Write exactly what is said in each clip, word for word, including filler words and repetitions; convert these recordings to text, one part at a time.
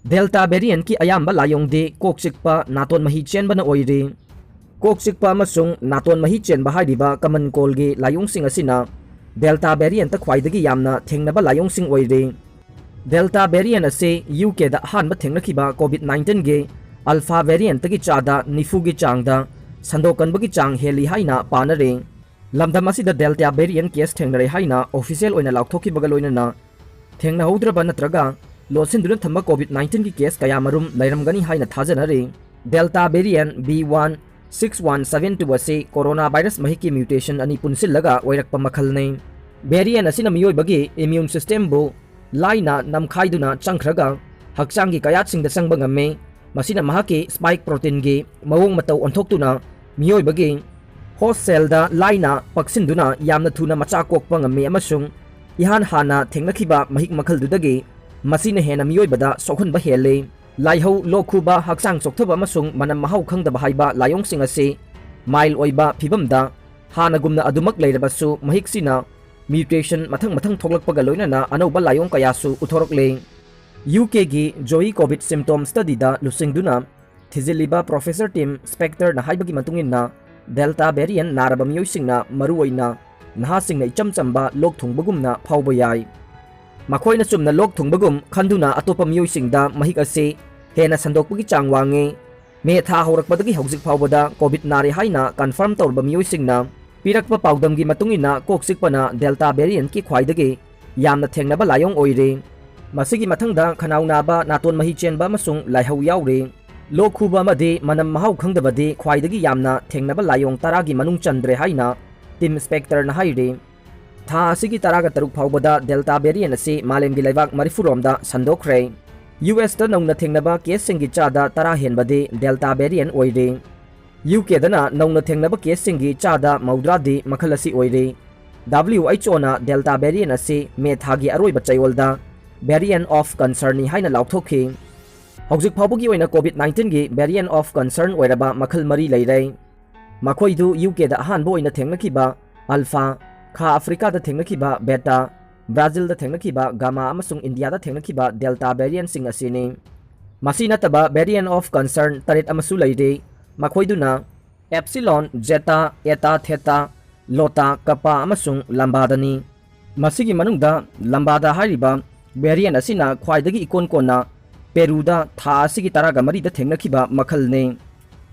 Delta variant ꯀꯤ ꯑꯌꯥꯝꯕ ꯂꯥꯏꯑꯣꯡꯗꯤ ꯀꯣꯛ ꯆꯤꯛꯄ, ꯅꯥꯇꯣꯟ ꯃꯍꯤ ꯆꯦꯟꯕꯅ ꯑꯣꯏꯔꯤ꯫ ꯀꯣꯛ ꯆꯤꯛꯄ ꯑꯃꯁꯨꯡ ꯅꯥꯇꯣꯟ ꯃꯍꯤ ꯆꯦꯟꯕ ꯍꯥꯏꯔꯤꯕ common cold ꯒꯤ ꯂꯥꯏꯑꯣꯡꯁꯤꯡ ꯑꯁꯤꯅ Delta variant ꯇ ꯈ꯭ꯋꯥꯏꯗꯒꯤ ꯌꯥꯝꯅ ꯊꯦꯡꯅꯕ ꯂꯥꯏꯑꯣꯡꯁꯤꯡ ꯑꯣꯏꯔꯤ꯫ Delta variant ꯑꯁꯤ ꯌꯨ ꯀꯦꯗ ꯑꯍꯥꯟꯕ ꯊꯦꯡꯅꯈꯤꯕ COVID nineteen ꯒꯤ Alpha variant ꯇꯒꯤ ꯆꯥꯗ ꯅꯤꯐꯨꯒꯤ ꯆꯥꯡꯗ ꯁꯟꯗꯣꯛꯀꯟꯕꯒꯤ ꯆꯥꯡ ꯍꯦꯜꯂꯤ ꯍꯥꯏꯅ ꯄꯥꯅꯔꯤ꯫ ꯂꯝꯗꯝ ꯑꯁꯤꯗ Delta variant case ꯊꯦꯡꯅꯔꯦ ꯍꯥꯏꯅ official ꯑꯣꯏꯅ ꯂꯥꯎꯊꯣꯛꯈꯤꯕꯒ ꯂꯣꯏꯅꯅ ꯊꯦꯡꯅꯍꯧꯗ꯭ꯔꯕ ꯅꯠꯇ꯭ꯔꯒ ꯂꯣꯠꯁꯤꯟꯗꯨꯅ ꯊꯝꯕ COVID nineteen ꯒꯤ case ꯀꯌꯥꯃꯔꯨꯝ ꯂꯩꯔꯝꯒꯅꯤ ꯍꯥꯏꯅ ꯊꯥꯖꯅꯔꯤ꯫ Delta variant B one six one seven two ꯑꯁꯤ coronavirus ꯃꯍꯤꯛꯀꯤ mutation ꯑꯅꯤ ꯄꯨꯟꯁꯤꯜꯂꯒ ꯑꯣꯏꯔꯛꯄ ꯃꯈꯜꯅꯤ꯫ Variant ꯑꯁꯤꯅ ꯃꯤꯑꯣꯏꯕꯒꯤ immune system ꯕꯨ ꯂꯥꯏꯅ ꯅꯝꯈꯥꯏꯗꯨꯅ ꯆꯪꯈ꯭ꯔꯒ ꯍꯛꯆꯥꯡꯒꯤ ꯀꯌꯥꯠꯁꯤꯡꯗ ꯆꯪꯕ ꯉꯝꯃꯤ꯫ ꯃꯁꯤꯅ ꯃꯍꯥꯛꯀꯤ spike protein ꯒꯤ ꯃꯑꯣꯡ ꯃꯇꯧ ꯑꯣꯟꯊꯣꯛꯇꯨꯅ ꯃꯤꯑꯣꯏꯕꯒꯤ host cell ꯗ ꯂꯥꯏꯅ ꯄꯛꯁꯤꯟꯗꯨꯅ ꯌꯥꯝꯅ ꯊꯨꯅ ꯃꯆꯥ ꯀꯣꯛꯄ ꯉꯝꯃꯤ ꯑꯃꯁꯨꯡ ꯏꯍꯥꯟ ꯍꯥꯟꯅ ꯊꯦꯡꯅꯈꯤꯕ ꯃꯍꯤꯛ ꯃꯈꯜꯗꯨꯗꯒꯤ ꯃꯁꯤꯅ ꯍꯦꯟꯅ ꯃꯤꯑꯣꯏꯕꯗ ꯁꯣꯛꯍꯟꯕ ꯍꯦꯜꯂꯤ꯫ ꯂꯥꯏꯍꯧ, ꯂꯣꯛ ꯈꯨꯕ, ꯍꯛꯆꯥꯡ ꯆꯣꯛꯊꯕ ꯑꯃꯁꯨꯡ ꯃꯅꯝ ꯃꯍꯥꯎ ꯈꯪꯗꯕ ꯍꯥꯏꯕ ꯂꯥꯏꯑꯣꯡꯁꯤꯡ ꯑꯁꯤ mild ꯑꯣꯏꯕ ꯐꯤꯚꯝꯗ ꯍꯥꯟꯅꯒꯨꯝꯅ ꯑꯗꯨꯃꯛ ꯂꯩꯔꯕꯁꯨ, ꯃꯍꯤꯛꯁꯤꯅ mutation ꯃꯊꯪ ꯃꯊꯪ ꯊꯣꯛꯂꯛꯄꯒ ꯂꯣꯏꯅꯅ ꯑꯅꯧꯕ ꯂꯥꯏꯑꯣꯡ ꯀꯌꯥꯁꯨ ꯎꯠꯊꯣꯔꯛꯂꯦ꯫ ꯌꯨ ꯀꯦꯒꯤ Joy COVID symptom study ꯗ ꯂꯨꯆꯤꯡꯗꯨꯅ ꯊꯤꯖꯤꯜꯂꯤꯕ Professor Tim Spector ꯅ ꯍꯥꯏꯕꯒꯤ ꯃꯇꯨꯡ ꯏꯟꯅ, Delta variant ꯅꯥꯔꯕ ꯃꯤꯑꯣꯏꯁꯤꯡꯅ, ꯃꯔꯨꯑꯣꯏꯅ ꯅꯍꯥꯁꯤꯡꯅ, ꯏꯆꯝ ꯆꯝꯕ ꯂꯣꯛ ꯊꯨꯡꯕꯒꯨꯝꯅ ꯐꯥꯎꯕ ꯌꯥꯏ꯫ ꯃꯈꯣꯏꯅ ꯆꯨꯝꯅ ꯂꯣꯛ ꯊꯨꯡꯕꯒꯨꯝ ꯈꯟꯗꯨꯅ ꯑꯇꯣꯞꯄ ꯃꯤꯑꯣꯏꯁꯤꯡꯗ ꯃꯍꯤꯛ ꯑꯁꯤ ꯍꯦꯟꯅ ꯁꯟꯗꯣꯛꯄꯒꯤ ꯆꯥꯡ ꯋꯥꯡꯉꯤ꯫ ꯃꯦ ꯊꯥ ꯍꯧꯔꯛꯄꯗꯒꯤ ꯍꯧꯖꯤꯛ ꯐꯥꯎꯕꯗ COVID ꯅꯥꯔꯦ ꯍꯥꯏꯅ confirm ꯇꯧꯔꯕ ꯃꯤꯑꯣꯏꯁꯤꯡꯅ ꯄꯤꯔꯛꯄ ꯄꯥꯎꯗꯝꯒꯤ ꯃꯇꯨꯡ ꯏꯟꯅ, ꯀꯣꯛ ꯆꯤꯛꯄꯅ Delta variant ꯀꯤ ꯈ꯭ꯋꯥꯏꯗꯒꯤ ꯌꯥꯝꯅ ꯊꯦꯡꯅꯕ ꯂꯥꯏꯑꯣꯡ ꯑꯣꯏꯔꯤ꯫ ꯃꯁꯤꯒꯤ ꯃꯊꯪꯗ ꯈꯅꯥꯎ ꯅꯥꯕ, ꯅꯥꯇꯣꯟ ꯃꯍꯤ ꯆꯦꯟꯕ ꯑꯃꯁꯨꯡ ꯂꯥꯏꯍꯧ ꯌꯥꯎꯔꯤ꯫ ꯂꯣꯛ ꯈꯨꯕ ꯑꯃꯗꯤ ꯃꯅꯝ ꯃꯍꯥꯎ ꯈꯪꯗꯕꯗꯤ ꯈ꯭ꯋꯥꯏꯗꯒꯤ ꯌꯥꯝꯅ ꯊꯦꯡꯅꯕ ꯂꯥꯏꯑꯣꯡ ꯇꯔꯥꯒꯤ ꯃꯅꯨꯡ ꯆꯟꯗ꯭ꯔꯦ ꯍꯥꯏꯅ Tim Spector ꯅ ꯍꯥꯏꯔꯤ꯫ ꯊꯥ ꯑꯁꯤꯒꯤ ꯇꯔꯥꯒ ꯇꯔꯨꯛ ꯐꯥꯎꯕꯗ Delta variant ꯑꯁꯤ ꯃꯥꯂꯦꯝꯒꯤ ꯂꯩꯕꯥꯛ ꯃꯔꯤꯐꯨ ꯔꯣꯝꯗ ꯁꯟꯗꯣꯛꯈ꯭ꯔꯦ꯫ ꯌꯨ ꯑꯦꯁ ꯇ ꯅꯧꯅ ꯊꯦꯡꯅꯕ case ꯁꯤꯡꯒꯤ ꯆꯥꯗ ꯇꯔꯥ ꯍꯦꯟꯕꯗꯤ Delta variant ꯑꯣꯏꯔꯤ꯫ ꯌꯨ ꯀꯦꯗꯅ ꯅꯧꯅ ꯊꯦꯡꯅꯕ case ꯁꯤꯡꯒꯤ ꯆꯥꯗ ꯃꯧꯗ꯭ꯔꯥꯗꯤ ꯃꯈꯜ ꯑꯁꯤ ꯑꯣꯏꯔꯤ꯫ W H O ꯅ Delta variant ꯑꯁꯤ ꯃꯦ ꯊꯥꯒꯤ ꯑꯔꯣꯏꯕ ꯆꯌꯣꯜꯗ variant of concern ꯅꯤ ꯍꯥꯏꯅ ꯂꯥꯎꯊꯣꯛꯈꯤ꯫ ꯍꯧꯖꯤꯛ ꯐꯥꯎꯕꯒꯤ ꯑꯣꯏꯅ COVID nineteen ꯒꯤ variant of concern ꯑꯣꯏꯔꯕ ꯃꯈꯜ ꯃꯔꯤ ꯂꯩꯔꯦ꯫ ꯃꯈꯣꯏꯗꯨ ꯌꯨ ꯀꯦꯗ ꯑꯍꯥꯟꯕ ꯑꯣꯏꯅ ꯊꯦꯡꯅꯈꯤꯕ Alpha, ꯈꯥ ꯑꯐ꯭ꯔꯤꯀꯥꯗ ꯊꯦꯡꯅꯈꯤꯕ Beta, ꯕ꯭ꯔꯥꯖꯤꯜꯗ ꯊꯦꯡꯅꯈꯤꯕ Gamma ꯑꯃꯁꯨꯡ ꯏꯟꯗꯤꯌꯥꯗ ꯊꯦꯡꯅꯈꯤꯕ Delta variant ꯁꯤꯡ ꯑꯁꯤꯅꯤ꯫ ꯃꯁꯤ ꯅꯠꯇꯕ variant of concern ꯇꯔꯦꯠ ꯑꯃꯁꯨ ꯂꯩꯔꯤ꯫ ꯃꯈꯣꯏꯗꯨꯅ Epsilon, Zeta, Eta, Theta, Iota, Kappa ꯑꯃꯁꯨꯡ Lambda ꯗꯅꯤ꯫ ꯃꯁꯤꯒꯤ ꯃꯅꯨꯡꯗ Lambda ꯍꯥꯏꯔꯤꯕ variant ꯑꯁꯤꯅ ꯈ꯭ꯋꯥꯏꯗꯒꯤ ꯏꯀꯣꯟ ꯀꯣꯟꯅ ꯄꯦꯔꯨꯗ ꯊꯥ ꯑꯁꯤꯒꯤ ꯇꯔꯥꯒ ꯃꯔꯤꯗ ꯊꯦꯡꯅꯈꯤꯕ ꯃꯈꯜꯅꯤ꯫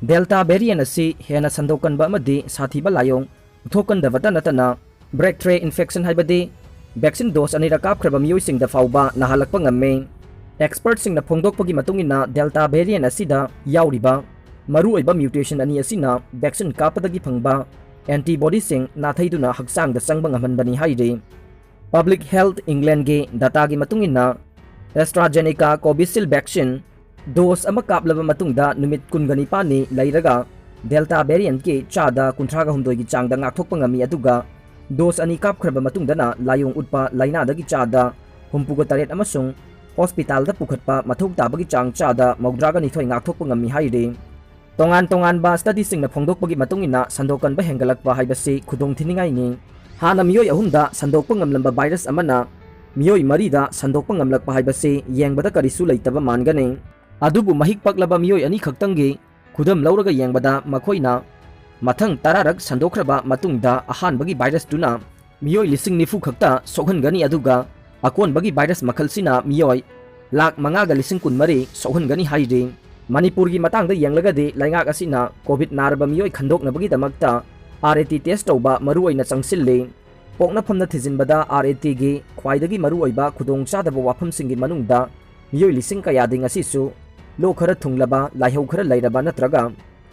Delta variant ꯑꯁꯤ ꯍꯦꯟꯅ ꯁꯟꯗꯣꯛꯀꯟꯕ ꯑꯃꯗꯤ ꯁꯥꯊꯤꯕ ꯂꯥꯏꯑꯣꯡ ꯄꯨꯊꯣꯛꯀꯟꯗꯕꯇ ꯅꯠꯇꯅ, breakthrough infection ꯍꯥꯏꯕꯗꯤ vaccine dose ꯑꯅꯤꯔꯛ ꯀꯥꯞꯈ꯭ꯔꯕ ꯃꯤꯑꯣꯏꯁꯤꯡꯗ ꯐꯥꯎꯕ ꯅꯥꯍꯜꯂꯛꯄ ꯉꯝꯃꯤ꯫ Expertꯁꯤꯡꯅ ꯐꯣꯡꯗꯣꯛꯄꯒꯤ ꯃꯇꯨꯡ ꯏꯟꯅ, Delta variant ꯑꯁꯤꯗ ꯌꯥꯎꯔꯤꯕ ꯃꯔꯨꯑꯣꯏꯕ mutation ꯑꯅꯤ ꯑꯁꯤꯅ vaccine ꯀꯥꯞꯄꯗꯒꯤ ꯐꯪꯕ antibodyꯁꯤꯡ ꯅꯥꯊꯩꯗꯨꯅ ꯍꯛꯆꯥꯡꯗ ꯆꯪꯕ ꯉꯝꯍꯟꯕꯅꯤ ꯍꯥꯏꯔꯤ꯫ Public Health Englandꯒꯤ dataꯒꯤ ꯃꯇꯨꯡ ꯏꯟꯅ, AstraZeneca Covishield vaccine dose ꯑꯃ ꯀꯥꯞꯂꯕ ꯃꯇꯨꯡꯗ ꯅꯨꯃꯤꯠ ꯀꯨꯟꯒ ꯅꯤꯄꯥꯟꯅꯤ ꯂꯩꯔꯒ Delta variantꯀꯤ ꯆꯥꯗ ꯀꯨꯟꯊ꯭ꯔꯥꯒ ꯍꯨꯝꯗꯣꯏꯒꯤ ꯆꯥꯡꯗ ꯉꯥꯛꯊꯣꯛꯄ ꯉꯝꯃꯤ, ꯑꯗꯨꯒ dose ꯑꯅꯤ ꯀꯥꯞꯈ꯭ꯔꯕ ꯃꯇꯨꯡꯗꯅ ꯂꯥꯏꯑꯣꯡ ꯎꯠꯄ ꯂꯥꯏꯅꯥꯗꯒꯤ ꯆꯥꯗ ꯍꯨꯝꯐꯨꯒ ꯇꯔꯦꯠ ꯑꯃꯁꯨꯡ hospitalꯗ ꯄꯨꯈꯠꯄ ꯃꯊꯧ ꯇꯥꯕꯒꯤ ꯆꯥꯡ ꯆꯥꯗ ꯃꯧꯗ꯭ꯔꯥꯒ ꯅꯤꯊꯣꯏ ꯉꯥꯛꯊꯣꯛꯄ ꯉꯝꯃꯤ ꯍꯥꯏꯔꯤ꯫ ꯇꯣꯉꯥꯟ ꯇꯣꯉꯥꯟꯕ studyꯁꯤꯡꯅ ꯐꯣꯡꯗꯣꯛꯄꯒꯤ ꯃꯇꯨꯡ ꯏꯟꯅ, ꯁꯟꯗꯣꯛꯀꯟꯕ ꯍꯦꯟꯒꯠꯂꯛꯄ ꯍꯥꯏꯕꯁꯤ ꯈꯨꯗꯣꯡꯊꯤꯅꯤꯡꯉꯥꯏꯅꯤ꯫ ꯍꯥꯟꯅ ꯃꯤꯑꯣꯏ ꯑꯍꯨꯝꯗ ꯁꯟꯗꯣꯛꯄ ꯉꯝꯂꯝꯕ virus ꯑꯃꯅ ꯃꯤꯑꯣꯏ ꯃꯔꯤꯗ ꯁꯟꯗꯣꯛꯄ ꯉꯝꯂꯛꯄ ꯍꯥꯏꯕꯁꯤ ꯌꯦꯡꯕꯗ ꯀꯔꯤꯁꯨ ꯂꯩꯇꯕ ꯃꯥꯟꯒꯅꯤ꯫ ꯑꯗꯨꯕꯨ ꯃꯍꯤꯛ ꯄꯛꯂꯕ ꯃꯤꯑꯣꯏ ꯑꯅꯤꯈꯛꯇꯪꯒꯤ ꯈꯨꯗꯝ ꯂꯧꯔꯒ ꯌꯦꯡꯕꯗ, ꯃꯈꯣꯏꯅ ꯃꯊꯪ ꯇꯔꯥꯔꯛ ꯁꯟꯗꯣꯛꯈ꯭ꯔꯕ ꯃꯇꯨꯡꯗ ꯑꯍꯥꯟꯕꯒꯤ virusꯇꯨꯅ ꯃꯤꯑꯣꯏ ꯂꯤꯁꯤꯡ ꯅꯤꯐꯨ ꯈꯛꯇ ꯁꯣꯛꯍꯟꯒꯅꯤ, ꯑꯗꯨꯒ ꯑꯀꯣꯟꯕꯒꯤ virus ꯃꯈꯜꯁꯤꯅ ꯃꯤꯑꯣꯏ ꯂꯥꯈ ꯃꯉꯥꯒ ꯂꯤꯁꯤꯡ ꯀꯨꯟꯃꯔꯤ ꯁꯣꯛꯍꯟꯒꯅꯤ ꯍꯥꯏꯔꯤ꯫ ꯃꯅꯤꯄꯨꯔꯒꯤ ꯃꯇꯥꯡꯗ ꯌꯦꯡꯂꯒꯗꯤ, ꯂꯩꯉꯥꯛ ꯑꯁꯤꯅ COVID ꯅꯥꯔꯕ ꯃꯤꯑꯣꯏ ꯈꯟꯗꯣꯛꯅꯕꯒꯤꯗꯃꯛꯇ RAT test ꯇꯧꯕ ꯃꯔꯨꯑꯣꯏꯅ ꯆꯪꯁꯤꯜꯂꯤ꯫ ꯄꯣꯛꯅꯐꯝꯅ ꯊꯤꯖꯤꯟꯕꯗ RATꯒꯤ ꯈ꯭ꯋꯥꯏꯗꯒꯤ ꯃꯔꯨꯑꯣꯏꯕ ꯈꯨꯗꯣꯡꯆꯥꯗꯕ ꯋꯥꯐꯝꯁꯤꯡꯒꯤ ꯃꯅꯨꯡꯗ ꯃꯤꯑꯣꯏ ꯂꯤꯁꯤꯡ ꯀꯌꯥꯗꯤ ꯉꯁꯤꯁꯨ ꯂꯣꯛ ꯈꯔ ꯊꯨꯡꯂꯕ, ꯂꯥꯏꯍꯧ ꯈꯔ ꯂꯩꯔꯕ ꯅꯠꯇ꯭ꯔꯒ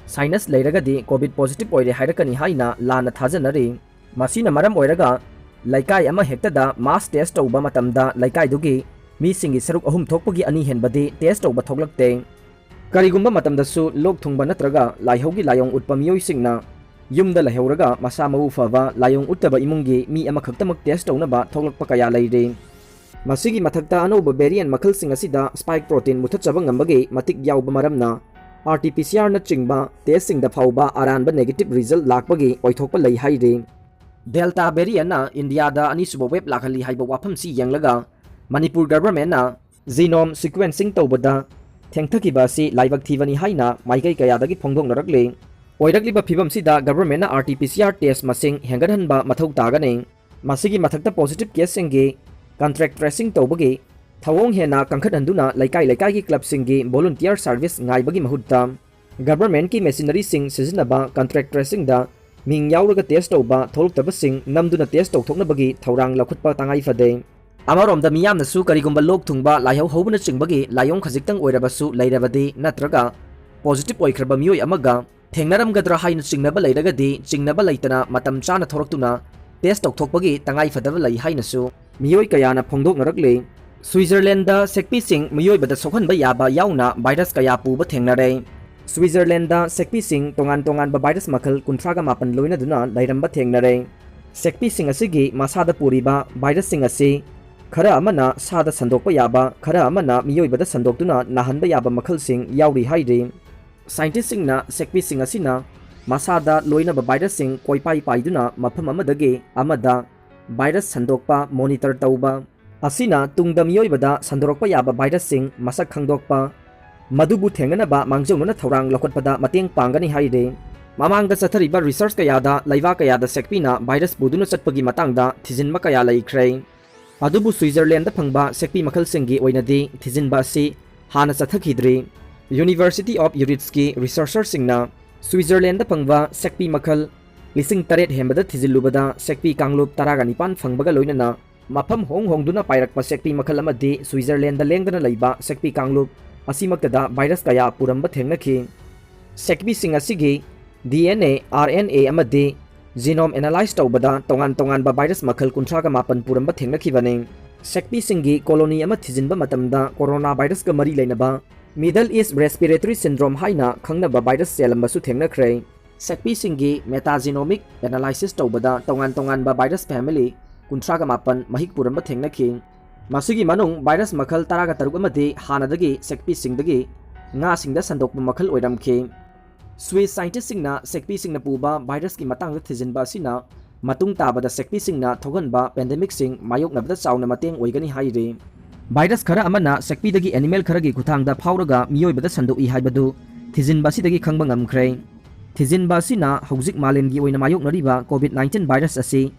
sinus ꯂꯩꯔꯒꯗꯤ COVID positive ꯑꯣꯏꯔꯦ ꯍꯥꯏꯔꯛꯀꯅꯤ ꯍꯥꯏꯅ ꯂꯥꯟꯅ ꯊꯥꯖꯅꯔꯤ꯫ ꯃꯁꯤꯅ ꯃꯔꯝ ꯑꯣꯏꯔꯒ ꯂꯩꯀꯥꯏ ꯑꯃ ꯍꯦꯛꯇꯗ mass test ꯇꯧꯕ ꯃꯇꯝꯗ ꯂꯩꯀꯥꯏꯗꯨꯒꯤ ꯃꯤꯁꯤꯡꯒꯤ ꯁꯔꯨꯛ ꯑꯍꯨꯝ ꯊꯣꯛꯄꯒꯤ ꯑꯅꯤ ꯍꯦꯟꯕꯗꯤ test ꯇꯧꯕ ꯊꯣꯛꯂꯛꯇꯦ꯫ ꯀꯔꯤꯒꯨꯝꯕ ꯃꯇꯝꯗꯁꯨ ꯂꯣꯛ ꯊꯨꯡꯕ ꯅꯠꯇ꯭ꯔꯒ ꯂꯥꯏꯍꯧꯒꯤ ꯂꯥꯏꯑꯣꯡ ꯎꯠꯄ ꯃꯤꯑꯣꯏꯁꯤꯡꯅ ꯌꯨꯝꯗ ꯂꯩꯍꯧꯔꯒ ꯃꯁꯥ ꯃꯎ ꯐꯕ, ꯂꯥꯏꯑꯣꯡ ꯎꯠꯇꯕ ꯏꯃꯨꯡꯒꯤ ꯃꯤ ꯑꯃꯈꯛꯇꯃꯛ test ꯇꯧꯅꯕ ꯊꯣꯛꯂꯛꯄ ꯀꯌꯥ ꯂꯩꯔꯤ꯫ ꯃꯁꯤꯒꯤ ꯃꯊꯛꯇ, ꯑꯅꯧꯕ variant ꯃꯈꯜꯁꯤꯡ ꯑꯁꯤꯗ spike protein ꯃꯨꯊꯠꯆꯕ ꯉꯝꯕꯒꯤ ꯃꯇꯤꯛ ꯌꯥꯎꯕ ꯃꯔꯝꯅ, RT-PCRꯅꯆꯤꯡꯕ testꯁꯤꯡꯗ ꯐꯥꯎꯕ ꯑꯔꯥꯟꯕ negative result ꯂꯥꯛꯄꯒꯤ ꯑꯣꯏꯊꯣꯛꯄ ꯂꯩ ꯍꯥꯏꯔꯤ꯫ Delta variantꯅ ꯏꯟꯗꯤꯌꯥꯗ ꯑꯅꯤꯁꯨꯕ wave ꯂꯥꯛꯍꯜꯂꯤ ꯍꯥꯏꯕ ꯋꯥꯐꯝꯁꯤ ꯌꯦꯡꯂꯒ, ꯃꯅꯤꯄꯨꯔ governmentꯅ genome sequencing ꯇꯧꯕꯗ ꯊꯦꯡꯊꯈꯤꯕ ꯑꯁꯤ ꯂꯥꯏꯕꯛ ꯊꯤꯕꯅꯤ ꯍꯥꯏꯅ ꯃꯥꯏꯀꯩ ꯀꯌꯥꯗꯒꯤ ꯐꯣꯡꯗꯣꯛꯅꯔꯛꯂꯤ꯫ ꯑꯣꯏꯔꯛꯂꯤꯕ ꯐꯤꯕꯝꯁꯤꯗ governmentꯅ R T P C R test ꯃꯁꯤꯡ ꯍꯦꯟꯒꯠꯍꯟꯕ ꯃꯊꯧ ꯇꯥꯒꯅꯤ꯫ ꯃꯁꯤꯒꯤ ꯃꯊꯛꯇ positive caseꯁꯤꯡꯒꯤ contact tracing ꯇꯧꯕꯒꯤ ꯊꯧꯑꯣꯡ ꯍꯦꯟꯅ ꯀꯟꯈꯠꯍꯟꯗꯨꯅ ꯂꯩꯀꯥꯏ ꯂꯩꯀꯥꯏꯒꯤ clubꯁꯤꯡꯒꯤ volunteer service ꯉꯥꯏꯕꯒꯤ ꯃꯍꯨꯠꯇ governmentꯀꯤ machineryꯁꯤꯡ ꯁꯤꯖꯤꯟꯅꯕ contact tracingꯗ ꯃꯤꯡ ꯌꯥꯎꯔꯒ test ꯇꯧꯕ ꯊꯣꯛꯂꯛꯇꯕꯁꯤꯡ ꯅꯝꯗꯨꯅ test ꯇꯧꯊꯣꯛꯅꯕꯒꯤ ꯊꯧꯔꯥꯡ ꯂꯧꯈꯠꯄ ꯇꯉꯥꯏ ꯐꯗꯦ꯫ ꯑꯃꯔꯣꯝꯗ ꯃꯤꯌꯥꯝꯅꯁꯨ ꯀꯔꯤꯒꯨꯝꯕ ꯂꯣꯛ ꯊꯨꯡꯕ, ꯂꯥꯏꯍꯧ ꯍꯧꯕꯅꯆꯤꯡꯕꯒꯤ ꯂꯥꯏꯑꯣꯡ ꯈꯖꯤꯛꯇꯪ ꯑꯣꯏꯔꯕꯁꯨ ꯂꯩꯔꯕꯗꯤ ꯅꯠꯇ꯭ꯔꯒ positive ꯑꯣꯏꯈ꯭ꯔꯕ ꯃꯤꯑꯣꯏ ꯑꯃꯒ ꯊꯦꯡꯅꯔꯝꯒꯗ꯭ꯔꯥ ꯍꯥꯏꯅ ꯆꯤꯡꯅꯕ ꯂꯩꯔꯒꯗꯤ ꯆꯤꯡꯅꯕ ꯂꯩꯇꯅ ꯃꯇꯝ ꯆꯥꯅ ꯊꯣꯔꯛꯇꯨꯅ test ꯇꯧꯊꯣꯛꯄꯒꯤ ꯇꯉꯥꯏ ꯐꯗꯕ ꯂꯩ ꯍꯥꯏꯅꯁꯨ ꯃꯤꯑꯣꯏ ꯀꯌꯥꯅ ꯐꯣꯡꯗꯣꯛꯅꯔꯛꯂꯤ꯫ Switzerlandꯗ ꯁꯦꯛꯄꯤꯁꯤꯡ ꯃꯤꯑꯣꯏꯕꯗ ꯁꯣꯛꯍꯟꯕ ꯌꯥꯕ ꯌꯥꯎꯅ virus ꯀꯌꯥ ꯄꯨꯕ ꯊꯦꯡꯅꯔꯦ꯫ Switzerlandꯗ ꯁꯦꯛꯄꯤꯁꯤꯡ ꯇꯣꯉꯥꯟ ꯇꯣꯉꯥꯟꯕ virus ꯃꯈꯜ ꯀꯨꯟꯊ꯭ꯔꯥꯒ ꯃꯥꯄꯟ ꯂꯣꯏꯅꯗꯨꯅ ꯂꯩꯔꯝꯕ ꯊꯦꯡꯅꯔꯦ꯫ ꯁꯦꯛꯄꯤꯁꯤꯡ ꯑꯁꯤꯒꯤ ꯃꯁꯥꯗ ꯄꯨꯔꯤꯕ virusꯁꯤꯡ ꯑꯁꯤ ꯈꯔ ꯑꯃꯅ ꯁꯥꯗ ꯁꯟꯗꯣꯛꯄ ꯌꯥꯕ, ꯈꯔ ꯑꯃꯅ ꯃꯤꯑꯣꯏꯕꯗ ꯁꯟꯗꯣꯛꯇꯨꯅ ꯅꯥꯍꯟꯕ ꯌꯥꯕ ꯃꯈꯜꯁꯤꯡ ꯌꯥꯎꯔꯤ ꯍꯥꯏꯔꯤ꯫ Scientistꯁꯤꯡꯅ ꯁꯦꯛꯄꯤꯁꯤꯡ ꯑꯁꯤꯅ ꯃꯁꯥꯗ ꯂꯣꯏꯅꯕ virusꯁꯤꯡ ꯀꯣꯏꯄꯥꯏ ꯄꯥꯏꯗꯨꯅ ꯃꯐꯝ ꯑꯃꯗꯒꯤ ꯑꯃꯗ virus ꯁꯟꯗꯣꯛꯄ monitor ꯇꯧꯕ ꯑꯁꯤꯅ ꯇꯨꯡꯗ ꯃꯤꯑꯣꯏꯕꯗ ꯁꯟꯗꯣꯔꯛꯄ ꯌꯥꯕ virusꯁꯤꯡ ꯃꯁꯛ ꯈꯪꯗꯣꯛꯄ, ꯃꯗꯨꯕꯨ ꯊꯦꯡꯅꯅꯕ ꯃꯥꯡꯖꯧꯅꯅ ꯊꯧꯔꯥꯡ ꯂꯧꯈꯠꯄꯗ ꯃꯇꯦꯡ ꯄꯥꯡꯒꯅꯤ ꯍꯥꯏꯔꯤ꯫ ꯃꯃꯥꯡꯗ ꯆꯠꯊꯔꯤꯕ research ꯀꯌꯥꯗ ꯂꯩꯕꯥꯛ ꯀꯌꯥꯗ ꯁꯦꯛꯄꯤꯅ virus ꯄꯨꯗꯨꯅ ꯆꯠꯄꯒꯤ ꯃꯇꯥꯡꯗ ꯊꯤꯖꯤꯟꯕ ꯀꯌꯥ ꯂꯩꯈ꯭ꯔꯦ꯫ ꯑꯗꯨꯕꯨ Switzerlandꯗ ꯐꯪꯕ ꯁꯦꯛꯄꯤ ꯃꯈꯜꯁꯤꯡꯒꯤ ꯑꯣꯏꯅꯗꯤ ꯊꯤꯖꯤꯟꯕ ꯑꯁꯤ ꯍꯥꯟꯅ ꯆꯠꯊꯈꯤꯗ꯭ꯔꯤ꯫ University of Zurichꯀꯤ researcherꯁꯤꯡꯅ Switzerlandꯗ ꯐꯪꯕ ꯁꯦꯛꯄꯤ ꯃꯈꯜ ꯂꯤꯁꯤꯡ ꯇꯔꯦꯠ ꯍꯦꯟꯕꯗ ꯊꯤꯖꯤꯜꯂꯨꯕꯗ ꯁꯦꯛꯄꯤ ꯀꯥꯡꯂꯨꯞ ꯇꯔꯥꯒ ꯅꯤꯄꯥꯟ ꯐꯪꯕꯒ ꯂꯣꯏꯅꯅ ꯃꯐꯝ ꯍꯣꯡ ꯍꯣꯡꯗꯨꯅ ꯄꯥꯏꯔꯛꯄ ꯁꯦꯛꯄꯤ ꯃꯈꯜ ꯑꯃꯗꯤ Switzerlandꯗ ꯂꯦꯡꯗꯅ ꯂꯩꯕ ꯁꯦꯛꯄꯤ ꯀꯥꯡꯂꯨꯞ ꯑꯁꯤꯃꯛꯇꯗ virus ꯀꯌꯥ ꯄꯨꯔꯝꯕ ꯊꯦꯡꯅꯈꯤ꯫ ꯁꯦꯛꯄꯤꯁꯤꯡ ꯑꯁꯤꯒꯤ D N A, R N A ꯑꯃꯗꯤ genome analyse ꯇꯧꯕꯗ ꯇꯣꯉꯥꯟ ꯇꯣꯉꯥꯟꯕ virus ꯃꯈꯜ ꯀꯨꯟꯊ꯭ꯔꯥꯒ ꯃꯥꯄꯟ ꯄꯨꯔꯝꯕ ꯊꯦꯡꯅꯈꯤꯕꯅꯤ꯫ ꯁꯦꯛꯄꯤꯁꯤꯡꯒꯤ colony ꯑꯃ ꯊꯤꯖꯤꯟꯕ ꯃꯇꯝꯗ corona virusꯀ ꯃꯔꯤ ꯂꯩꯅꯕ Middle East Respiratory Syndrome ꯍꯥꯏꯅ ꯈꯪꯅꯕ virus ꯆꯦꯜꯂꯝꯕꯁꯨ ꯊꯦꯡꯅꯈ꯭ꯔꯦ꯫ ꯁꯦꯛꯄꯤꯁꯤꯡꯒꯤ metagenomic analysis ꯇꯧꯕꯗ ꯇꯣꯉꯥꯟ ꯇꯣꯉꯥꯟꯕ virus family ꯀꯨꯟꯊ꯭ꯔꯥꯒ ꯃꯥꯄꯟ ꯃꯍꯤꯛ ꯄꯨꯔꯝꯕ ꯊꯦꯡꯅꯈꯤ꯫ ꯃꯁꯤꯒꯤ ꯃꯅꯨꯡ virus ꯃꯈꯜ ꯇꯔꯥꯒ ꯇꯔꯨꯛ ꯑꯃꯗꯤ ꯍꯥꯟꯅꯗꯒꯤ ꯁꯦꯛꯄꯤꯁꯤꯡꯗꯒꯤ ꯉꯥꯁꯤꯡꯗ ꯁꯟꯗꯣꯛꯄ ꯃꯈꯜ ꯑꯣꯏꯔꯝꯈꯤ꯫ Swiss scientistꯁꯤꯡꯅ ꯁꯦꯛꯄꯤꯁꯤꯡꯅ ꯄꯨꯕ virusꯀꯤ ꯃꯇꯥꯡꯗ ꯊꯤꯖꯤꯟꯕ ꯑꯁꯤꯅ ꯃꯇꯨꯡ ꯇꯥꯕꯗ ꯁꯦꯛꯄꯤꯁꯤꯡꯅ ꯊꯣꯛꯍꯟꯕ pandemicꯁꯤꯡ ꯃꯥꯌꯣꯛꯅꯕꯗ ꯆꯥꯎꯅ ꯃꯇꯦꯡ ꯑꯣꯏꯒꯅꯤ ꯍꯥꯏꯔꯤ꯫ ꯚꯥꯏꯔꯁ ꯈꯔ ꯑꯃꯅ ꯁꯦꯛꯄꯤꯗꯒꯤ ꯑꯦꯅꯤꯃꯦꯜ ꯈꯔꯒꯤ ꯈꯨꯠꯊꯥꯡꯗ ꯐꯥꯎꯔꯒ ꯃꯤꯑꯣꯏꯕꯗ ꯁꯟꯗꯣꯛꯏ ꯍꯥꯏꯕꯗꯨ ꯊꯤꯖꯤꯟꯕ ꯑꯁꯤꯗꯒꯤ ꯈꯪꯕ ꯉꯝꯈ꯭ꯔꯦ꯫ ꯊꯤꯖꯤꯟꯕ ꯑꯁꯤꯅ ꯍꯧꯖꯤꯛ ꯃꯥꯂꯦꯝꯒꯤ ꯑꯣꯏꯅ ꯃꯥꯌꯣꯛꯅꯔꯤꯕ ꯀꯣꯚꯤꯗ ꯅꯥꯏꯟꯇꯤꯟ ꯚꯥꯏꯔꯁ ꯑꯁꯤ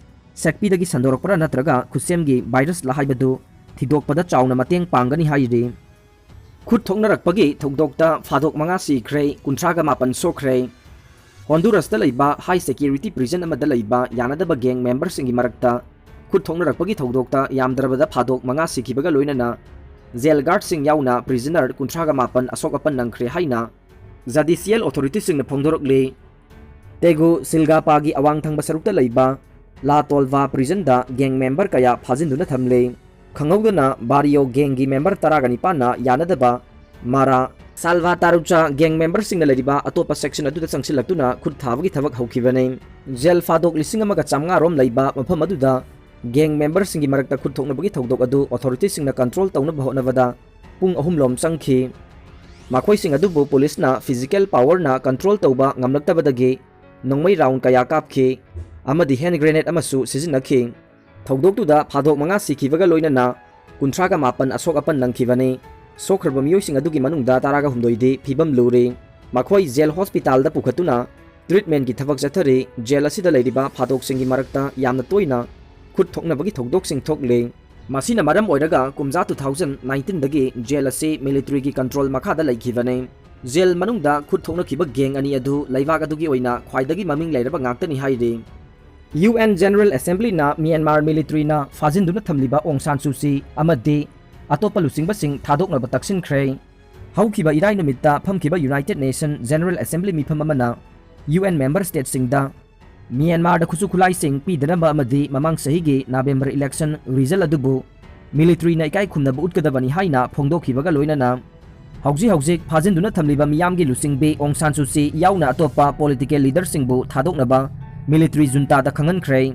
ꯁꯦꯛꯄꯤꯗꯒꯤ ꯁꯟꯗꯣꯔꯛꯄ꯭ꯔꯥ ꯅꯠꯇ꯭ꯔꯒ ꯈꯨꯠꯁꯦꯝꯒꯤ ꯚꯥꯏꯔꯁꯂ ꯍꯥꯏꯕꯗꯨ ꯊꯤꯗꯣꯛꯄꯗ ꯆꯥꯎꯅ ꯃꯇꯦꯡ ꯄꯥꯡꯒꯅꯤ ꯍꯥꯏꯔꯤ꯫ ꯈꯨꯠ ꯊꯣꯛꯅꯔꯛꯄꯒꯤ ꯊꯧꯗꯣꯛꯇ ꯐꯥꯗꯣꯛ ꯃꯉꯥ ꯁꯤꯈ꯭ꯔꯦ, ꯀꯨꯟꯊ꯭ꯔꯥꯒ ꯃꯥꯄꯟ ꯁꯣꯛꯈ꯭ꯔꯦ꯫ ꯍꯣꯟꯗꯨꯔꯁꯇ ꯂꯩꯕ ꯍꯥꯏ ꯁꯦꯀ꯭ꯌꯨꯔꯤꯇꯤ ꯄ꯭ꯔꯤꯖꯟ ꯑꯃꯗ ꯂꯩꯕ ꯌꯥꯅꯗꯕ ꯒꯦꯡ ꯃꯦꯝꯕꯔꯁꯤꯡꯒꯤ ꯃꯔꯛꯇ ꯈꯨꯠ ꯊꯣꯛꯅꯔꯛꯄꯒꯤ ꯊꯧꯗꯣꯛꯇ ꯌꯥꯝꯗ꯭ꯔꯕꯗ ꯐꯥꯗꯣꯛ ꯃꯉꯥ ꯁꯤꯈꯤꯕꯒ ꯂꯣꯏꯅꯅ ꯖꯦꯜ ꯒꯥꯔꯗꯁꯤꯡ ꯌꯥꯎꯅ ꯄ꯭ꯔꯤꯖꯅꯔ ꯀꯨꯟꯊ꯭ꯔꯥꯒ ꯃꯥꯄꯟ ꯑꯁꯣꯛ ꯑꯄꯟ ꯅꯪꯈ꯭ꯔꯦ ꯍꯥꯏꯅ ꯖꯗꯤꯁꯤꯌꯦꯜ ꯑꯣꯊꯣꯔꯤꯇꯤꯁꯤꯡꯅ ꯐꯣꯡꯗꯣꯔꯛꯂꯤ꯫ ꯇꯦꯒꯨ ꯁꯤꯜꯒꯥꯄꯥꯒꯤ ꯑꯋꯥꯡ ꯊꯪꯕ ꯁꯔꯨꯛꯇ ꯂꯩꯕ ꯂꯥ ꯇꯣꯜꯚꯥ ꯄ꯭ꯔꯤꯖꯟꯗ ꯒꯦꯡ ꯃꯦꯝꯕꯔ ꯀꯌꯥ ꯐꯥꯖꯤꯟꯗꯨꯅ ꯊꯝꯂꯤ꯫ ꯈꯪꯍꯧꯗꯅ ꯕꯥꯔꯤꯌꯣ ꯒꯦꯡꯒꯤ ꯃꯦꯝꯕꯔ ꯇꯔꯥꯒ ꯅꯤꯄꯥꯟꯅ ꯌꯥꯅꯗꯕ ꯃꯥꯔꯥ ꯁꯥꯜꯚꯥ ꯇꯥꯔꯨꯆꯥ ꯒꯦꯡ ꯃꯦꯝꯕꯔꯁꯤꯡꯅ ꯂꯩꯔꯤꯕ ꯑꯇꯣꯞꯄ ꯁꯦꯛꯁꯟ ꯑꯗꯨꯗ ꯆꯪꯁꯤꯜꯂꯛꯇꯨꯅ ꯈꯨꯠ ꯊꯥꯕꯒꯤ ꯊꯕꯛ ꯍꯧꯈꯤꯕꯅꯤ꯫ ꯖꯦꯜ ꯐꯥꯗꯣꯛ ꯂꯤꯁꯤꯡ ꯑꯃꯒ ꯆꯥꯃꯉꯥ ꯔꯣꯝ ꯂꯩꯕ ꯃꯐꯝ ꯑꯗꯨꯗ ꯒꯦꯡ ꯃꯦꯝꯕꯔꯁꯤꯡꯒꯤ ꯃꯔꯛꯇ ꯈꯨꯠ ꯊꯣꯛꯅꯕꯒꯤ ꯊꯧꯗꯣꯛ ꯑꯗꯨ ꯑꯣꯊꯣꯔꯤꯇꯤꯁꯤꯡꯅ ꯀꯟꯇ꯭ꯔꯣꯜ ꯇꯧꯅꯕ ꯍꯣꯠꯅꯕꯗ ꯄꯨꯡ ꯑꯍꯨꯝ ꯂꯣꯝ ꯆꯪꯈꯤ꯫ ꯃꯈꯣꯏꯁꯤꯡ ꯑꯗꯨꯕꯨ ꯄꯨꯂꯤꯁꯅ ꯐꯤꯖꯤꯀꯦꯜ ꯄꯥꯋꯔꯅ ꯀꯟꯇ꯭ꯔꯣꯜ ꯇꯧꯕ ꯉꯝꯂꯛꯇꯕꯗꯒꯤ ꯅꯣꯡꯃꯩ ꯔꯥꯎꯟ ꯀꯌꯥ ꯀꯥꯞꯈꯤ ꯑꯃꯗꯤ ꯍꯦꯟ ꯒ꯭ꯔꯦꯅꯦꯗ ꯑꯃꯁꯨ ꯁꯤꯖꯤꯟꯅꯈꯤ꯫ ꯊꯧꯗꯣꯛꯇꯨꯗ ꯐꯥꯗꯣꯛ ꯃꯉꯥ ꯁꯤꯈꯤꯕꯒ ꯂꯣꯏꯅꯅ ꯀꯨꯟꯊ꯭ꯔꯥꯒ ꯃꯥꯄꯟ ꯑꯁꯣꯛ ꯑꯄꯟ ꯅꯪꯈꯤꯕꯅꯤ꯫ ꯁꯣꯛꯈ꯭ꯔꯕ ꯃꯤꯑꯣꯏꯁꯤꯡ ꯑꯗꯨꯒꯤ ꯃꯅꯨꯡꯗ ꯇꯔꯥꯒ ꯍꯨꯝꯗꯣꯏꯗꯤ ꯐꯤꯕꯝ ꯂꯨꯔꯤ꯫ ꯃꯈꯣꯏ ꯖꯦꯜ ꯍꯣꯁꯄꯤꯇꯥꯜꯗ ꯄꯨꯈꯠꯇꯨꯅ ꯇ꯭ꯔꯤꯠꯃꯦꯟꯒꯤ ꯊꯕꯛ ꯆꯠꯊꯔꯤ꯫ ꯖꯦꯜ ꯑꯁꯤꯗ ꯂꯩꯔꯤꯕ ꯐꯥꯗꯣꯛꯁꯤꯡꯒꯤ ꯃꯔꯛꯇ ꯌꯥꯝꯅ ꯇꯣꯏꯅ ꯈꯨꯠ ꯊꯣꯛꯅꯕꯒꯤ ꯊꯧꯗꯣꯛꯁꯤꯡ ꯊꯣꯛꯂꯤ꯫ ꯃꯁꯤꯅ ꯃꯔꯝ ꯑꯣꯏꯔꯒ ꯀꯨꯝꯖꯥ two thousand nineteen ꯗꯒꯤ ꯖꯦꯜ ꯑꯁꯤ ꯃꯤꯂꯤꯇꯔꯤꯒꯤ ꯀꯟꯇ꯭ꯔꯣꯜ ꯃꯈꯥꯗ ꯂꯩꯈꯤꯕꯅꯤ꯫ ꯖꯦꯜ ꯃꯅꯨꯡꯗ ꯈꯨꯠ ꯊꯣꯛꯅꯈꯤꯕ ꯒꯦꯡ ꯑꯅꯤ ꯑꯗꯨ ꯂꯩꯕꯥꯛ ꯑꯗꯨꯒꯤ ꯑꯣꯏꯅ ꯈ꯭ꯋꯥꯏꯗꯒꯤ ꯃꯃꯤꯡ ꯂꯩꯔꯕ ꯉꯥꯛꯇꯅꯤ ꯍꯥꯏꯔꯤ꯫ ꯌꯨ ꯑꯦꯟ ꯖꯦꯅꯔꯦꯜ ꯑꯦꯁꯦꯝꯕ꯭ꯂꯤꯅ ꯃ꯭ꯌꯥꯟꯃꯥꯔ ꯃꯤꯂꯤꯇꯔꯤꯅ ꯐꯥꯖꯤꯟꯗꯨꯅ ꯊꯝꯂꯤꯕ ꯑꯣꯡ ꯁꯥꯟ ꯁꯨ ꯆꯤ ꯑꯃꯗꯤ ꯑꯇꯣꯞꯄ ꯂꯨꯆꯤꯡꯕꯁꯤꯡ ꯊꯥꯗꯣꯛꯅꯕ ꯇꯛꯁꯤꯟꯈ꯭ꯔꯦ꯫ ꯍꯧꯈꯤꯕ ꯏꯔꯥꯏ ꯅꯨꯃꯤꯠꯇ ꯐꯝꯈꯤꯕ ꯌꯨꯅꯥꯏꯇꯦꯗ ꯅꯦꯁꯟ ꯖꯦꯅꯔꯦꯜ ꯑꯦꯁꯦꯝꯕ꯭ꯂꯤ ꯃꯤꯐꯝ ꯑꯃꯅ ꯌꯨ ꯑꯦꯟ ꯃꯦꯝꯕꯔ ꯁ꯭ꯇꯦꯠꯁꯤꯡꯗ ꯃ꯭ꯌꯥꯟꯃꯥꯔꯗ ꯈꯨꯠꯁꯨ ꯈꯨꯠꯂꯥꯏꯁꯤꯡ ꯄꯤꯗꯅꯕ ꯑꯃꯗꯤ ꯃꯃꯥꯡ ꯆꯍꯤꯒꯤ ꯅꯕꯦꯝꯕꯔ ꯏꯂꯦꯛꯁꯟ ꯔꯤꯖꯜ ꯑꯗꯨꯕꯨ ꯃꯤꯂꯤꯇꯔꯤꯅ ꯏꯀꯥꯏ ꯈꯨꯝꯅꯕ ꯎꯠꯀꯗꯕꯅꯤ ꯍꯥꯏꯅ ꯐꯣꯡꯗꯣꯛꯈꯤꯕꯒ ꯂꯣꯏꯅꯅ ꯍꯧꯖꯤꯛ ꯍꯧꯖꯤꯛ ꯐꯥꯖꯤꯟꯗꯨꯅ ꯊꯝꯂꯤꯕ ꯃꯤꯌꯥꯝꯒꯤ ꯂꯨꯆꯤꯡꯕꯤ ꯑꯣꯡ ꯁꯥꯟ ꯁꯨ ꯆꯤ ꯌꯥꯎꯅ ꯑꯇꯣꯞꯄ ꯄꯣꯂꯤꯇꯤꯀꯦꯜ ꯂꯤꯗꯔꯁꯤꯡꯕꯨ ꯊꯥꯗꯣꯛꯅꯕ ꯃꯤꯂꯤꯇꯔꯤ ꯖꯨꯟꯇꯥꯗ ꯈꯪꯍꯟꯈ꯭ꯔꯦ꯫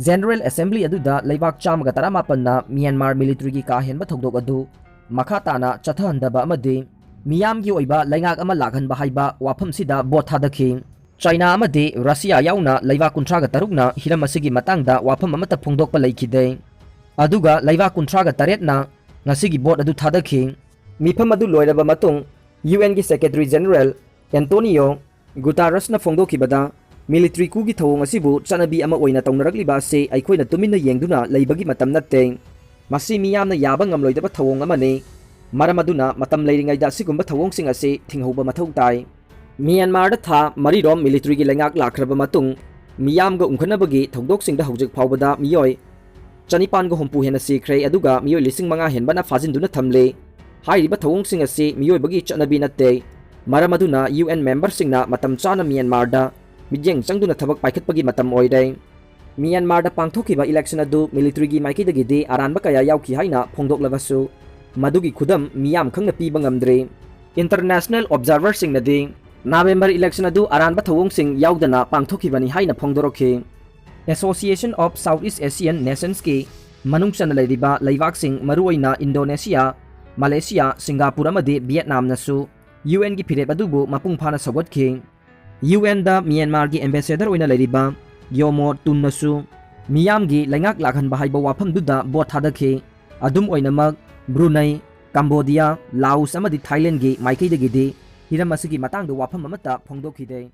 ꯖꯦꯅꯔꯦꯜ ꯑꯦꯁꯦꯝꯕ꯭ꯂꯤ ꯑꯗꯨꯗ ꯂꯩꯕꯥꯛ ꯆꯥꯝꯃꯒ ꯇꯔꯥꯃꯥꯄꯟꯅ ꯃ꯭ꯌꯥꯟꯃꯥꯔ ꯃꯤꯂꯤꯇꯔꯤꯒꯤ ꯀꯥ ꯍꯦꯟꯕ ꯊꯧꯗꯣꯛ ꯑꯗꯨ ꯃꯈꯥ ꯇꯥꯅ ꯆꯠꯊꯍꯟꯗꯕ ꯑꯃꯗꯤ ꯃꯤꯌꯥꯝꯒꯤ ꯑꯣꯏꯕ ꯂꯩꯉꯥꯛ ꯑꯃ ꯂꯥꯛꯍꯟꯕ ꯍꯥꯏꯕ ꯋꯥꯐꯝꯁꯤꯗ ꯚꯣꯠ ꯊꯥꯗꯈꯤ꯫ ꯆꯥꯏꯅꯥ ꯑꯃꯗꯤ ꯔꯁꯤꯌꯥ ꯌꯥꯎꯅ ꯂꯩꯕꯥꯛ ꯀꯨꯟꯊ꯭ꯔꯥꯒ ꯇꯔꯨꯛꯅ ꯍꯤꯔꯝ ꯑꯁꯤꯒꯤ ꯃꯇꯥꯡꯗ ꯋꯥꯐꯝ ꯑꯃꯠꯇ ꯐꯣꯡꯗꯣꯛꯄ ꯂꯩꯈꯤꯗꯦ꯫ ꯑꯗꯨꯒ ꯂꯩꯕꯥꯛ ꯀꯨꯟꯊ꯭ꯔꯥꯒ ꯇꯔꯦꯠꯅ ꯉꯁꯤꯒꯤ ꯚꯣꯠ ꯑꯗꯨ ꯊꯥꯗꯈꯤ꯫ ꯃꯤꯐꯝ ꯑꯗꯨ ꯂꯣꯏꯔꯕ ꯃꯇꯨꯡ, U ꯑꯦꯟꯒꯤ secretary general Antonio ꯒꯨꯇꯥꯔꯁꯅ ꯐꯣꯡꯗꯣꯛꯈꯤꯕꯗ, military ꯀꯨꯒꯤ ꯊꯧꯑꯣꯡ ꯑꯁꯤꯕꯨ ꯆꯠꯅꯕꯤ ꯑꯃ ꯑꯣꯏꯅ ꯇꯧꯅꯔꯛꯂꯤꯕ ꯑꯁꯤ ꯑꯩꯈꯣꯏꯅ ꯇꯨꯃꯤꯟꯅ ꯌꯦꯡꯗꯨꯅ ꯂꯩꯕꯒꯤ ꯃꯇꯝ ꯅꯠꯇꯦ꯫ ꯃꯁꯤ ꯃꯤꯌꯥꯝꯅ ꯌꯥꯕ ꯉꯝꯂꯣꯏꯗꯕ ꯊꯧꯑꯣꯡ ꯑꯃꯅꯤ꯫ ꯃꯔꯝ ꯑꯗꯨꯅ ꯃꯇꯝ ꯂꯩꯔꯤꯉꯩꯗ ꯑꯁꯤꯒꯨꯝꯕ ꯊꯧꯑꯣꯡꯁꯤꯡ ꯑꯁꯤ ꯊꯤꯡꯍꯧꯕ ꯃꯊꯧ ꯇꯥꯏ꯫ ꯃ꯭ꯌꯥꯟꯃꯥꯔꯗ ꯊꯥ ꯃꯔꯤꯔꯣꯝ ꯃꯤꯂꯤꯇ꯭ꯔꯤꯒꯤ ꯂꯩꯉꯥꯛ ꯂꯥꯛꯈ꯭ꯔꯕ ꯃꯇꯨꯡ, ꯃꯤꯌꯥꯝꯒ ꯎꯪꯈꯠꯅꯕꯒꯤ ꯊꯧꯗꯣꯛꯁꯤꯡꯗ ꯍꯧꯖꯤꯛ ꯐꯥꯎꯕꯗ ꯃꯤꯑꯣꯏ ꯆꯅꯤꯄꯥꯟꯒ ꯍꯨꯝꯐꯨ ꯍꯦꯟꯅ ꯁꯤꯈ꯭ꯔꯦ, ꯑꯗꯨꯒ ꯃꯤꯑꯣꯏ ꯂꯤꯁꯤꯡ ꯃꯉꯥ ꯍꯦꯟꯕꯅ ꯐꯥꯖꯤꯟꯗꯨꯅ ꯊꯝꯂꯤ꯫ ꯍꯥꯏꯔꯤꯕ ꯊꯧꯑꯣꯡꯁꯤꯡ ꯑꯁꯤ ꯃꯤꯑꯣꯏꯕꯒꯤ ꯆꯠꯅꯕꯤ ꯅꯠꯇꯦ꯫ ꯃꯔꯝ ꯑꯗꯨꯅ ꯌꯨ ꯑꯦꯟ ꯃꯦꯝꯕꯔꯁꯤꯡꯅ ꯃꯇꯝ ꯆꯥꯅ ꯃ꯭ꯌꯥꯟꯃꯥꯔꯗ ꯃꯤꯠꯌꯦꯡ ꯆꯪꯗꯨꯅ ꯊꯕꯛ ꯄꯥꯏꯈꯠꯄꯒꯤ ꯃꯇꯝ ꯑꯣꯏꯔꯦ꯫ ꯃ꯭ꯌꯥꯟꯃꯥꯔꯗ ꯄꯥꯡꯊꯣꯛꯈꯤꯕ ꯏꯂꯦꯛꯁꯟ ꯑꯗꯨ ꯃꯤꯂꯤꯇ꯭ꯔꯤꯒꯤ ꯃꯥꯏꯀꯩꯗꯒꯤꯗꯤ ꯑꯔꯥꯟꯕ ꯀꯌꯥ ꯌꯥꯎꯈꯤ ꯍꯥꯏꯅ ꯐꯣꯡꯗꯣꯛꯂꯕꯁꯨ, ꯃꯗꯨꯒꯤ ꯈꯨꯗꯝ ꯃꯤꯌꯥꯝ ꯈꯪꯅ ꯄꯤꯕ ꯉꯝꯗ꯭ꯔꯤ꯫ ꯏꯟꯇꯔꯅꯦꯁꯅꯦꯜ ꯑꯣꯕꯖꯥꯔꯚꯔꯁꯤꯡꯅꯗꯤ ꯅꯕꯦꯝꯕꯔ ꯏꯂꯦꯛꯁꯟ ꯑꯗꯨ ꯑꯔꯥꯟꯕ ꯊꯧꯑꯣꯡꯁꯤꯡ ꯌꯥꯎꯗꯅ ꯄꯥꯡꯊꯣꯛꯈꯤꯕꯅꯤ ꯍꯥꯏꯅ ꯐꯣꯡꯗꯣꯔꯛꯈꯤ꯫ Association of Southeast Asian Nationsꯀꯤ ꯃꯅꯨꯡ ꯆꯟꯅ ꯂꯩꯔꯤꯕ ꯂꯩꯕꯥꯛꯁꯤꯡ, ꯃꯔꯨꯑꯣꯏꯅ ꯏꯟꯗꯣꯅꯦꯁꯤꯌꯥ, ꯃꯂꯦꯁꯤꯌꯥ, ꯁꯤꯡꯒꯥꯄꯨꯔ ꯑꯃꯗꯤ ꯚꯤꯌꯦꯠꯅꯥꯝꯅꯁꯨ ꯌꯨ ꯑꯦꯟꯒꯤ ꯐꯤꯔꯦꯞ ꯑꯗꯨꯕꯨ ꯃꯄꯨꯡ ꯐꯥꯅ ꯁꯧꯒꯠꯈꯤ꯫ ꯌꯨ ꯑꯦꯟꯗ ꯃ꯭ꯌꯥꯟꯃꯥꯔꯒꯤ ꯑꯦꯝꯕꯦꯁꯦꯗꯔ ꯑꯣꯏꯅ ꯂꯩꯔꯤꯕ ꯌꯣꯃꯣ ꯇꯨꯟꯅꯁꯨ ꯃꯤꯌꯥꯝꯒꯤ ꯂꯩꯉꯥꯛ ꯂꯥꯛꯍꯟꯕ ꯍꯥꯏꯕ ꯋꯥꯐꯝꯗꯨꯗ ꯚꯣꯠ ꯊꯥꯗꯈꯤ꯫ ꯑꯗꯨꯝ ꯑꯣꯏꯅꯃꯛ, ꯕ꯭ꯔꯨꯅꯩ, ꯀꯝꯕꯣꯗꯤꯌꯥ, ꯂꯥꯎꯁ ꯑꯃꯗꯤ ꯊꯥꯏꯂꯦꯟꯒꯤ ꯃꯥꯏꯀꯩꯗꯒꯤꯗꯤ ꯍꯤꯔꯝ ꯑꯁꯤꯒꯤ ꯃꯇꯥꯡꯗ ꯋꯥꯐꯝ ꯑꯃꯠꯇ ꯐꯣꯡꯗꯣꯛꯈꯤꯗꯦ꯫